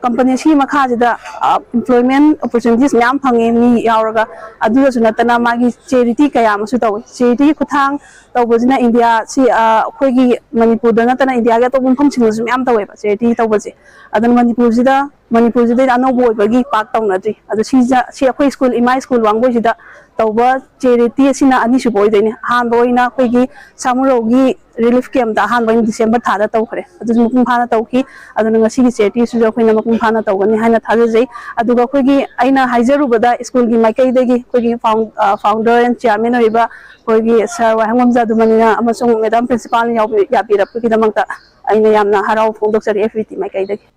ꯀꯝꯄꯅꯤ ꯑꯁꯤꯒꯤ ꯃꯈꯥꯁꯤꯗ ꯑꯦꯝꯄ꯭ꯂꯣꯏꯃꯦꯟ ꯑꯣꯄꯣꯔꯆꯨꯅꯤꯇꯤꯁ ꯃꯌꯥꯝ ꯐꯪꯉꯦ ꯃꯤ ꯌꯥꯎꯔꯒ꯫ ꯑꯗꯨꯗꯁꯨ ꯅꯠꯇꯅ ꯃꯥꯒꯤ ꯆꯦꯔꯤꯇꯤ ꯀꯌꯥ ꯑꯃꯁꯨ ꯇꯧꯋꯤ꯫ ꯆꯦꯔꯤꯇꯤꯒꯤ ꯈꯨꯠꯊꯥꯡ ꯇꯧꯕꯁꯤꯅ ꯏꯟꯗꯤꯌꯥ ꯁꯤ, ꯑ, ꯑꯩꯈꯣꯏꯒꯤ ꯃꯅꯤꯄꯨꯔꯗ ꯅꯠꯇꯅ ꯏꯟꯗꯤꯌꯥꯒꯤ ꯑꯇꯣꯞꯄ ꯃꯐꯝꯁꯤꯡꯗꯁꯨ ꯃꯌꯥꯝ ꯇꯧꯋꯦꯕ ꯆꯦꯔꯤꯇꯤ ꯇꯧꯕꯁꯦ꯫ ꯑꯗꯨꯅ ꯃꯅꯤꯄꯨꯔꯁꯤꯗ, ꯃꯅꯤꯄꯨꯔꯁꯤꯗꯩꯗ ꯑꯅꯧꯕ ꯑꯣꯏꯕꯒꯤ ꯄꯥꯛ ꯇꯧꯅꯗ꯭ꯔꯤ꯫ ꯑꯗꯣ ꯁꯤꯁꯤꯗ, ꯁꯤ ꯑꯩꯈꯣꯏ ꯁ꯭ꯀꯨꯜ, ꯏꯃꯥ ꯁ꯭ꯀꯨꯜ ꯋꯥꯡꯒꯣꯏꯁꯤꯗ ꯇꯧꯕ ꯆꯦꯔꯤꯇꯤ ꯑꯁꯤꯅ ꯑꯅꯤꯁꯨꯕ ꯑꯣꯏꯗꯣꯏꯅꯦ꯫ ꯑꯍꯥꯟꯕ ꯑꯣꯏꯅ ꯑꯩꯈꯣꯏꯒꯤ ꯁꯥꯃꯨꯔꯧꯒꯤ ꯔꯤꯂꯤꯐ ꯀꯦꯝꯞꯇ ꯑꯍꯥꯟꯕ ꯑꯣꯏꯅ ꯗꯤꯁꯦꯝꯕꯔ ꯊꯥꯗ ꯇꯧꯈ꯭ꯔꯦ꯫ ꯑꯗꯨꯁꯨ ꯃꯄꯨꯡ ꯐꯥꯅ ꯇꯧꯈꯤ꯫ ꯑꯗꯨꯅ ꯉꯁꯤꯒꯤ ꯆꯦꯔꯤꯇꯤꯁꯤꯁꯨ ꯑꯩꯈꯣꯏꯅ ꯃꯄꯨꯡ ꯐꯥꯅ ꯇꯧꯒꯅꯤ ꯍꯥꯏꯅ ꯊꯥꯖꯖꯩ꯫ ꯑꯗꯨꯒ ꯑꯩꯈꯣꯏꯒꯤ, ꯑꯩꯅ ꯍꯥꯏꯖꯔꯨꯕꯗ ꯁ꯭ꯀꯨꯜꯒꯤ ꯃꯥꯏꯀꯩꯗꯒꯤ, ꯑꯩꯈꯣꯏꯒꯤ ꯐꯥꯎꯟ-, ꯑ, ꯐꯥꯎꯟꯗꯔ ꯑꯦꯟ ꯆꯤꯌꯥꯔꯃꯦꯟ ꯑꯣꯏꯔꯤꯕ ꯑꯩꯈꯣꯏꯒꯤ ꯁꯥꯔ ꯋꯥꯍꯦꯡꯕꯝ ꯖꯥꯗꯨꯃꯅꯤꯅ ꯑꯃꯁꯨꯡ ꯃꯦꯗꯥꯝ ꯄ꯭ꯔꯤꯟꯁꯤꯄꯥꯜꯅ ꯌꯥꯎꯕꯤ-, ꯌꯥꯕꯤꯔꯛꯄꯒꯤꯗꯃꯛꯇ ꯑꯩꯅ ꯌꯥꯝꯅ ꯍꯔꯥꯎꯕ ꯐꯣꯡꯗꯣꯛꯆꯔꯤ ꯑꯦꯐ ꯕꯤ ꯇꯤ ꯃꯥꯏꯀꯩꯗꯒꯤ꯫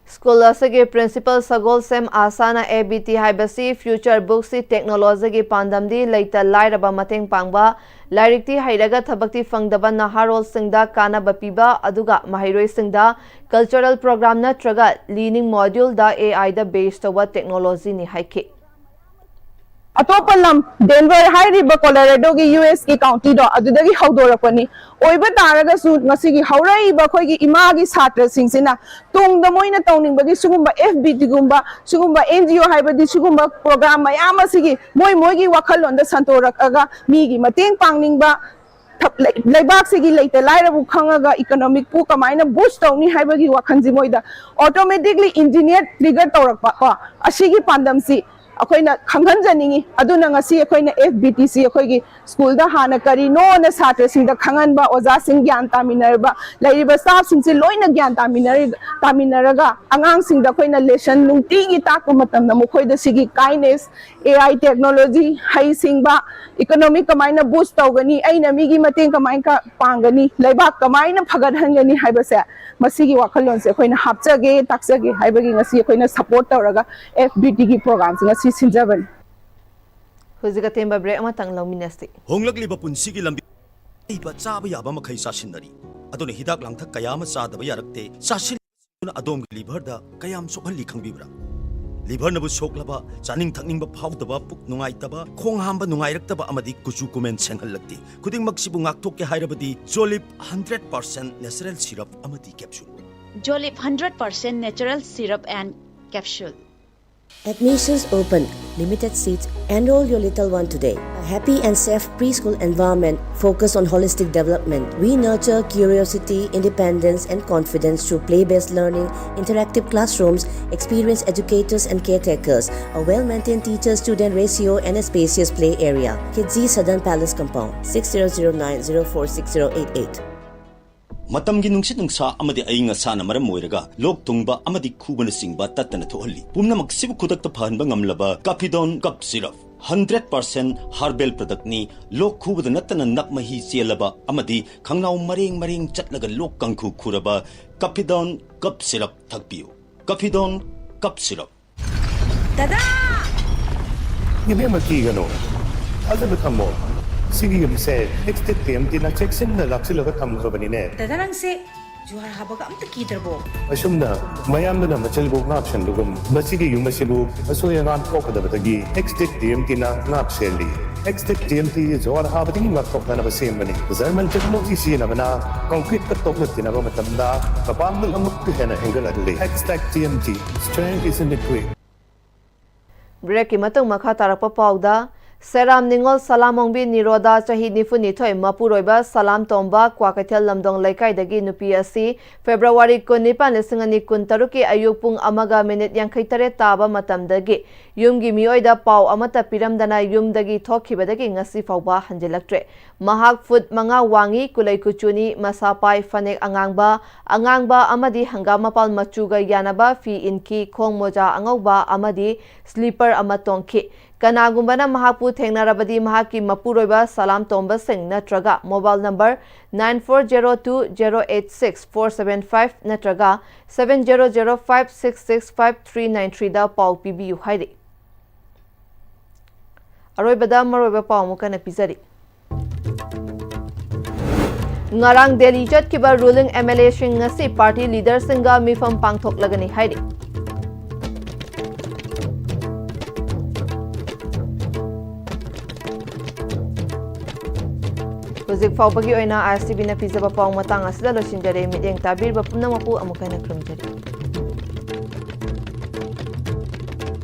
ꯁ꯭ꯀꯨꯜ ꯑꯁꯤꯒꯤ principal Sagolsem ꯑꯥꯁꯥꯅ A B T ꯍꯥꯏꯕꯁꯤ ꯐ꯭ꯌꯨꯆꯔ ꯕꯨꯛꯁꯤ ꯇꯦꯛꯅꯣꯂꯣꯖꯤꯒꯤ ꯄꯥꯟꯗꯝꯗꯤ ꯂꯩꯇ ꯂꯥꯏꯔꯕ ꯃꯇꯦꯡ ꯄꯥꯡꯕ, ꯂꯥꯏꯔꯤꯛꯇꯤ ꯍꯩꯔꯒ ꯊꯕꯛꯇꯤ ꯐꯪꯗꯕ ꯅꯍꯥꯔꯣꯜꯁꯤꯡꯗ ꯀꯥꯟꯅꯕ ꯄꯤꯕ, ꯑꯗꯨꯒ ꯃꯍꯩꯔꯣꯏꯁꯤꯡꯗ ꯀꯜꯆꯔꯦꯜ ꯄ꯭ꯔꯣꯒ꯭ꯔꯥꯝ ꯅꯠꯇ꯭ꯔꯒ ꯂꯤꯅꯤꯡ ꯃꯣꯗ꯭ꯌꯨꯜꯗ ꯑꯦ ꯑꯥꯏꯗ ꯕꯦꯁ ꯇꯧꯕ ꯇꯦꯛꯅꯣꯂꯣꯖꯤꯅꯤ ꯍꯥꯏꯈꯤ꯫ ꯑꯇꯣꯞꯄ ꯂꯝ, ꯗꯦꯟꯚꯔ ꯍꯥꯏꯔꯤꯕ ꯀꯣꯂꯣꯔꯦꯗꯣꯒꯤ ꯌꯨ ꯑꯦꯁ ꯀꯤ ꯀꯥꯎꯟꯇꯤꯗꯣ, ꯑꯗꯨꯗꯒꯤ ꯍꯧꯗꯣꯔꯛꯄꯅꯤ꯫ ꯑꯣꯏꯕ ꯇꯥꯔꯒꯁꯨ ꯉꯁꯤꯒꯤ ꯍꯧꯔꯛꯏꯕ ꯑꯩꯈꯣꯏꯒꯤ ꯏꯃꯥꯒꯤ ꯁꯥꯇ꯭ꯔꯁꯤꯡꯁꯤꯅ ꯇꯨꯡꯗ ꯃꯣꯏꯅ ꯇꯧꯅꯤꯡꯕꯒꯤ ꯁꯤꯒꯨꯝꯕ ꯑꯦꯐ ꯕꯤ ꯇꯤꯒꯨꯝꯕ, ꯁꯤꯒꯨꯝꯕ ꯑꯦꯟ ꯖꯤ ꯑꯣ ꯍꯥꯏꯕꯗꯤ ꯁꯤꯒꯨꯝꯕ ꯄ꯭ꯔꯣꯒ꯭ꯔꯥꯝ ꯃꯌꯥꯝ ꯑꯁꯤꯒꯤ ꯃꯣꯏ ꯃꯣꯏꯒꯤ ꯋꯥꯈꯜꯂꯣꯟꯗ ꯁꯟꯗꯣꯔꯛꯑꯒ ꯃꯤꯒꯤ ꯃꯇꯦꯡ ꯄꯥꯡꯅꯤꯡꯕ, ꯊ- ꯂꯩ- ꯂꯩꯕꯥꯛꯁꯤꯒꯤ ꯂꯩꯇ ꯂꯥꯏꯔꯕꯨ ꯈꯪꯉꯒ ꯏꯀꯣꯅꯣꯃꯤꯛꯄꯨ ꯀꯃꯥꯏꯅ ꯕꯨꯁ ꯇꯧꯅꯤ ꯍꯥꯏꯕꯒꯤ ꯋꯥꯈꯜꯁꯤ ꯃꯣꯏꯗ ꯑꯣꯇꯣꯃꯦꯇꯤꯛꯂꯤ ꯏꯟꯖꯤꯅꯤꯌꯔ ꯇ꯭ꯔꯤꯒꯔ ꯇꯧꯔꯛꯄ ꯀꯣ, ꯑꯁꯤꯒꯤ ꯄꯥꯟꯗꯝꯁꯤ ꯑꯩꯈꯣꯏꯅ ꯈꯪꯍꯟꯖꯅꯤꯡꯉꯤ꯫ ꯑꯗꯨꯅ ꯉꯁꯤ ꯑꯩꯈꯣꯏꯅ ꯑꯦꯐ ꯕꯤ ꯇꯤ ꯁꯤ ꯑꯩꯈꯣꯏꯒꯤ ꯁ꯭ꯀꯨꯜꯗ ꯍꯥꯟꯅ ꯀꯔꯤꯅꯣꯅ ꯁꯥꯇ꯭ꯔꯁꯤꯡꯗ ꯈꯪꯍꯟꯕ, ꯑꯣꯖꯥꯁꯤꯡ ꯒ꯭ꯌꯥꯟ ꯇꯥꯃꯤꯟꯅꯔꯕ, ꯂꯩꯔꯤꯕ ꯁ꯭ꯇꯥꯐꯁꯤꯡꯁꯦ ꯂꯣꯏꯅ ꯒ꯭ꯌꯥꯟ ꯇꯥꯃꯤꯟꯅꯔ ꯇꯥꯃꯤꯟꯅꯔꯒ ꯑꯉꯥꯡꯁꯤꯡꯗ ꯑꯩꯈꯣꯏꯅ ꯂꯦꯁꯟ ꯅꯨꯡꯇꯤꯒꯤ ꯇꯥꯛꯄ ꯃꯇꯝꯗ ꯃꯈꯣꯏꯗ ꯁꯤꯒꯤ ꯀꯥꯏꯟꯅꯦꯁ, ꯑꯦ ꯑꯥꯏ ꯇꯦꯛꯅꯣꯂꯣꯖꯤ, ꯍꯩꯁꯤꯡꯕ, ꯏꯀꯣꯅꯣꯃꯤꯛ ꯀꯃꯥꯏꯅ ꯕꯨꯁ ꯇꯧꯒꯅꯤ, ꯑꯩꯅ ꯃꯤꯒꯤ ꯃꯇꯦꯡ ꯀꯃꯥꯏꯅ ꯀ- ꯄꯥꯡꯒꯅꯤ, ꯂꯩꯕꯥꯛ ꯀꯃꯥꯏꯅ ꯐꯒꯠꯍꯟꯒꯅꯤ ꯍꯥꯏꯕꯁꯦ, ꯃꯁꯤꯒꯤ ꯋꯥꯈꯜꯂꯣꯟꯁꯦ ꯑꯩꯈꯣꯏꯅ ꯍꯥꯞꯆꯒꯦ, ꯇꯥꯛꯆꯒꯦ ꯍꯥꯏꯕꯒꯤ ꯉꯁꯤ ꯑꯩꯈꯣꯏꯅ ꯁꯄꯣꯔꯠ ꯇꯧꯔꯒ ꯑꯦꯐ ꯕꯤ ꯇꯤꯒꯤ ꯄ꯭ꯔꯣꯒ꯭ꯔꯥꯝꯁꯦ ꯉꯁꯤ ꯁꯤꯟꯖꯕꯅꯤ꯫ ꯍꯧꯖꯤꯛ ꯑꯇꯦꯟꯕ ꯕ꯭ꯔꯦꯛ ꯑꯃꯇꯪ ꯂꯧꯃꯤꯟꯅꯁꯤ꯫ ꯍꯣꯡꯂꯛꯂꯤꯕ ꯄꯨꯟꯁꯤꯒꯤ ꯂꯝꯕꯤ ꯂꯩꯕ ꯆꯥꯕ ꯌꯥꯕ ꯃꯈꯩ ꯆꯥꯁꯤꯟꯅꯔꯤ꯫ ꯑꯗꯨꯅ ꯍꯤꯗꯥꯛ ꯂꯥꯡꯊꯛ ꯀꯌꯥ ꯑꯃ ꯆꯥꯗꯕ ꯌꯥꯔꯛꯇꯦ꯫ ꯆꯥꯁꯤꯟ ꯑꯗꯣꯝꯒꯤ ꯂꯤꯚꯔꯗ ꯀꯌꯥꯝ ꯁꯣꯛꯍꯜꯂꯤ ꯈꯪꯕꯤꯕ꯭ꯔꯥ? ꯂꯤꯚꯔꯅꯕꯨ ꯁꯣꯛꯂꯕ, ꯆꯥꯅꯤꯡ ꯊꯛꯅꯤꯡꯕ ꯐꯥꯎꯗꯕ, ꯄꯨꯛ ꯅꯨꯡꯉꯥꯏꯇꯕ, ꯈꯣꯡ ꯍꯥꯝꯕ ꯅꯨꯡꯉꯥꯏꯔꯛꯇꯕ ꯑꯃꯗꯤ ꯀꯨꯆꯨ ꯀꯨꯃꯦꯟ ꯁꯦꯡꯍꯜꯂꯛꯇꯦ꯫ ꯈꯨꯗꯤꯡꯃꯛꯁꯤꯕꯨ ꯉꯥꯛꯊꯣꯛꯀꯦ ꯍꯥꯏꯔꯕꯗꯤ ꯖꯣꯂꯤꯞ ꯍꯟꯗ꯭ꯔꯦꯠ ꯄꯥꯔꯁꯦꯟ ꯅꯦꯆꯔꯦꯜ ꯁꯤꯔꯞ ꯑꯃꯗꯤ capsule. Jolip hundred percent natural syrup and capsule. Admissions open. Limited seats. Enroll your little one today. A happy and safe preschool environment focused on holistic development. We nurture curiosity, independence, and confidence through play based learning, interactive classrooms, experienced educators and caretakers, a well maintained teacher student ratio, and a spacious play area. Kidzi Southern Palace Compound, six zero zero nine zero four six zero eight eight. ꯃꯇꯝꯒꯤ ꯅꯨꯡꯁꯤꯠ ꯅꯨꯡꯁꯥ ꯑꯃꯗꯤ ꯑꯏꯪ ꯑꯁꯥꯅ ꯃꯔꯝ ꯑꯣꯏꯔꯒ ꯂꯣꯛ ꯊꯨꯡꯕ ꯑꯃꯗꯤ ꯈꯨꯕꯅꯆꯤꯡꯕ ꯇꯠꯇꯅ ꯊꯣꯛꯍꯜꯂꯤ꯫ ꯄꯨꯝꯅꯃꯛꯁꯤꯕꯨ ꯈꯨꯗꯛꯇ ꯐꯍꯟꯕ ꯉꯝꯂꯕ ꯀꯥꯐꯤꯗꯣꯟ cup syrup. Hundred percent herbal ꯄ꯭ꯔꯗꯛꯅꯤ꯫ ꯂꯣꯛ ꯈꯨꯕꯗ ꯅꯠꯇꯅ ꯅꯞ ꯃꯍꯤ ꯆꯦꯜꯂꯕ ꯑꯃꯗꯤ ꯈꯪꯅꯥꯎ ꯃꯔꯦꯡ ꯃꯔꯦꯡ ꯆꯠꯂꯒ ꯂꯣꯛ ꯀꯥꯡꯈꯨ ꯈꯨꯔꯕ ꯀꯥꯐꯤꯗꯣꯟ ꯀꯞ ꯁꯤꯔꯞ ꯊꯛꯄꯤꯌꯨ꯫ ꯀꯥꯐꯤꯗꯣꯟ cup syrup. ꯗꯗꯥ! ꯏꯕꯦꯝꯃ, ꯀꯤꯒꯅꯨ, ꯊꯥꯖꯕ ꯊꯝꯃꯣ꯫ ꯁꯤꯒꯤ ꯌꯨꯝꯁꯦ ꯑꯦꯛꯁꯇꯦꯛ ꯇꯤ ꯑꯦꯝ ꯇꯤꯅ ꯆꯦꯛꯁꯤꯟꯅ ꯂꯥꯛꯁꯤꯜꯂꯒ ꯊꯝꯈ꯭ꯔꯕꯅꯤꯅꯦ꯫ ꯗꯗꯥ, ꯅꯪꯁꯦ ꯖꯨꯍꯥꯔ ꯍꯥꯕꯒ ꯑꯝꯇ ꯀꯤꯗ꯭ꯔꯕꯣ? ꯑꯁꯨꯝꯅ ꯃꯌꯥꯝꯗꯨꯅ ꯃꯆꯤꯜꯕꯨ ꯉꯥꯛꯁꯟꯕꯒꯨꯝ, ꯃꯁꯤꯒꯤ ꯌꯨꯝ ꯑꯁꯤꯕꯨ ꯑꯁꯣꯏ ꯑꯉꯥꯝ ꯊꯣꯛꯀꯗꯕꯗꯒꯤ ꯑꯦꯛꯁꯇꯦꯛ ꯇꯤ ꯑꯦꯝ ꯇꯤꯅ ꯉꯥꯛ ꯁꯦꯜꯂꯤ꯫ ꯑꯦꯛꯁꯇꯦꯛ ꯇꯤ ꯑꯦꯝ ꯇꯤ ꯖꯨꯍꯥꯔ ꯍꯥꯕꯗꯒꯤ ꯉꯥꯛꯊꯣꯛꯅꯅꯕ ꯁꯦꯝꯕꯅꯤ꯫ ꯖꯔꯃꯟ ꯇꯦꯛꯅꯣꯂꯣꯖꯤ ꯁꯤꯖꯤꯟꯅꯕꯅ ꯀꯪꯀ꯭ꯔꯤꯠꯀ ꯇꯣꯛꯅ ꯇꯤꯟꯅꯕ ꯃꯇꯝꯗ ꯃꯄꯥꯡꯒꯜ ꯑꯃꯨꯛꯀ ꯍꯦꯟꯅ ꯍꯦꯟꯒꯠꯍꯜꯂꯤ꯫ ꯑꯦꯛꯁꯇꯦꯛ T M T, strength is in the grit. ꯕ꯭ꯔꯦꯛꯀꯤ ꯃꯇꯨꯡ ꯃꯈꯥ ꯇꯥꯔꯛꯄ ꯄꯥꯎꯗ, ꯁꯦꯔꯥꯝ ꯅꯤꯉꯣꯜ ꯁꯂꯥꯃꯣꯡꯕꯤ ꯅꯤꯔꯣꯗꯥ, ꯆꯍꯤ ꯅꯤꯐꯨ ꯅꯤꯊꯣꯏ, ꯃꯄꯨꯔꯣꯏꯕ ꯁꯂꯥꯝ ꯇꯣꯝꯕ, ꯀ꯭ꯋꯥꯀꯩꯊꯦꯜ ꯂꯝꯗꯣꯡ ꯂꯩꯀꯥꯏꯗꯒꯤ ꯅꯨꯄꯤ ꯑꯁꯤ ꯐꯦꯕ꯭ꯔꯨꯋꯥꯔꯤ ꯀꯨꯟꯅꯤꯄꯥꯟ, ꯂꯤꯁꯤꯡ ꯑꯅꯤ ꯀꯨꯟꯇꯔꯨꯛꯀꯤ ꯑꯌꯨꯛ ꯄꯨꯡ ꯑꯃꯒ ꯃꯤꯅꯤꯠ ꯌꯥꯡꯈꯩ ꯇꯔꯦꯠ ꯇꯥꯕ ꯃꯇꯝꯗꯒꯤ ꯌꯨꯝꯒꯤ ꯃꯤꯑꯣꯏꯗ ꯄꯥꯎ ꯑꯃꯠꯇ ꯄꯤꯔꯝꯗꯅ ꯌꯨꯝꯗꯒꯤ ꯊꯣꯛꯈꯤꯕꯗꯒꯤ ꯉꯁꯤ ꯐꯥꯎꯕ ꯍꯟꯖꯤꯜꯂꯛꯇ꯭ꯔꯦ꯫ ꯃꯍꯥꯛ ꯐꯨꯠ ꯃꯉꯥ ꯋꯥꯡꯏ, ꯀꯨꯂꯩ ꯀꯨꯆꯨꯅꯤ, ꯃꯁꯥ ꯄꯥꯏ, ꯐꯅꯦꯛ ꯑꯉꯥꯡꯕ, ꯑꯉꯥꯡꯕ ꯑꯃꯗꯤ ꯍꯪꯒꯥꯝ ꯃꯄꯥꯜ ꯃꯆꯨꯒ ꯌꯥꯅꯕ ꯐꯤ ꯏꯟꯈꯤ, ꯈꯣꯡ ꯃꯣꯖꯥ ꯑꯉꯧꯕ ꯑꯃꯗꯤ ꯁ꯭ꯂꯤꯄꯔ ꯑꯃ ꯇꯣꯡꯈꯤ꯫ ꯀꯅꯥꯒꯨꯝꯕꯅ ꯃꯍꯥꯛꯄꯨ ꯊꯦꯡꯅꯔꯕꯗꯤ ꯃꯍꯥꯛꯀꯤ ꯃꯄꯨꯔꯣꯏꯕ ꯁꯂꯥꯝ ꯇꯣꯝꯕ ꯁꯤꯡ ꯅꯠꯇ꯭ꯔꯒ mobile number nine four zero two zero eight six four seven five ꯅꯠꯇ꯭ꯔꯒ seven zero zero five six six five three nine three ꯗ ꯄꯥꯎ ꯄꯤꯕꯤꯌꯨ ꯍꯥꯏꯔꯤ꯫ ꯑꯔꯣꯏꯕꯗ ꯃꯔꯨꯑꯣꯏꯕ ꯄꯥꯎ ꯑꯃꯨꯛ ꯍꯟꯅ ꯄꯤꯖꯔꯤ꯫ ꯉꯔꯥꯡ ꯗꯦꯜꯂꯤ ꯆꯠꯈꯤꯕ ruling MLA ꯁꯤꯡ ꯉꯁꯤ party leader ꯁꯤꯡꯒ ꯃꯤꯐꯝ ꯄꯥꯡꯊꯣꯛꯂꯒꯅꯤ ꯍꯥꯏꯔꯤ꯫ ꯍꯧꯖꯤꯛ ꯐꯥꯎꯕꯒꯤ ꯑꯣꯏꯅ ISTVꯅ ꯄꯤꯖꯕ ꯄꯥꯎ ꯃꯇꯥꯡ ꯑꯁꯤꯗ ꯂꯣꯏꯁꯤꯟꯖꯔꯦ꯫ ꯃꯤꯠꯌꯦꯡ ꯇꯥꯕꯤꯔꯤꯕ ꯄꯨꯝꯅꯃꯛꯄꯨ ꯑꯃꯨꯛ ꯍꯟꯅ ꯈꯨꯔꯨꯝꯖꯔꯤ꯫